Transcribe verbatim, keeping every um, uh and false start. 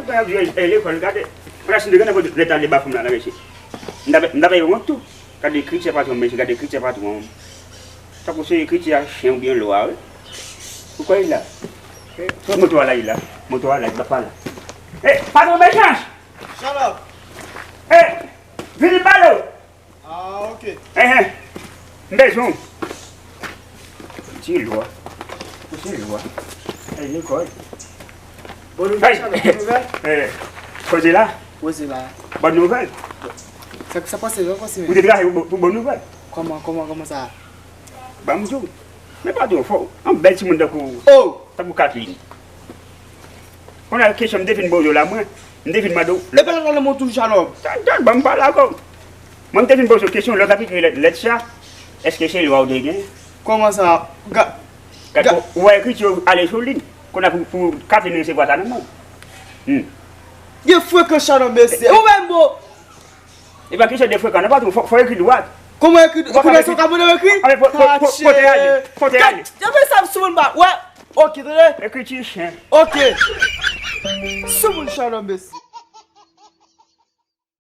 Sa y ap jwe e lekòl, gade. Mwen la si m te gen nèpòt lè ta deba fanm la nan mesye. M ta fè, m ta fè yo wont tou. Gade ekriti a patwon, mesye, gade ekriti a patwon. Tankou se ekriti a chen oubyen lwa, wi. Ou kwè li la? Se moto a la, li la. Moto a la, li pa la. E, patwon Bèchanj! Shalom! E, vini balo! Ah, ok. Enhen. M bezwen w. Ti lwa. Ti lwa. Ay, lekòl. Bon nouvèl, Shalom, bon nouvèl? Eh, koze la. Koze la. Bon nouvèl. Sa, sa pase, sa pase, men. Ou te travay pou, pou bon nouvèl. Kòman, kòman, kòman sa? Ban m di w. Men patwon, fò w. Yon bèl timoun tankou, oh, tankou Kathleen. Kounye a kesyon m te fin poze w la, mwen. M te fin mande w. E pa nan mwen toujou, Shalom. Tan, tan, ban m pale avè w. Mwen, m te fin poze w kesyon, lè w t ap ekri lèt, lèt sa, èske se lwa w te gen? Kòman sa? Ga-, gad, ga- ou, ou wè ekriti yo ale sou liy. Kounye a pou, pou Kathleen resevwa sa nan men w. Hmm. Gen frekan, Shalom, mesye. Ou menm, bon. E pa kesyon de frekan, non, patwon, fò, fò ekri dwat. Kòman ekri? Ou pa ka konnen sa w ka mande w ekri? Ah, men po-, po-, po-, pote ale, pote ale. Gad, gad sa sou moun ba. Wè. Ok, tande. Ekriti chen. Ok. Sou moun, Shalom, mesye.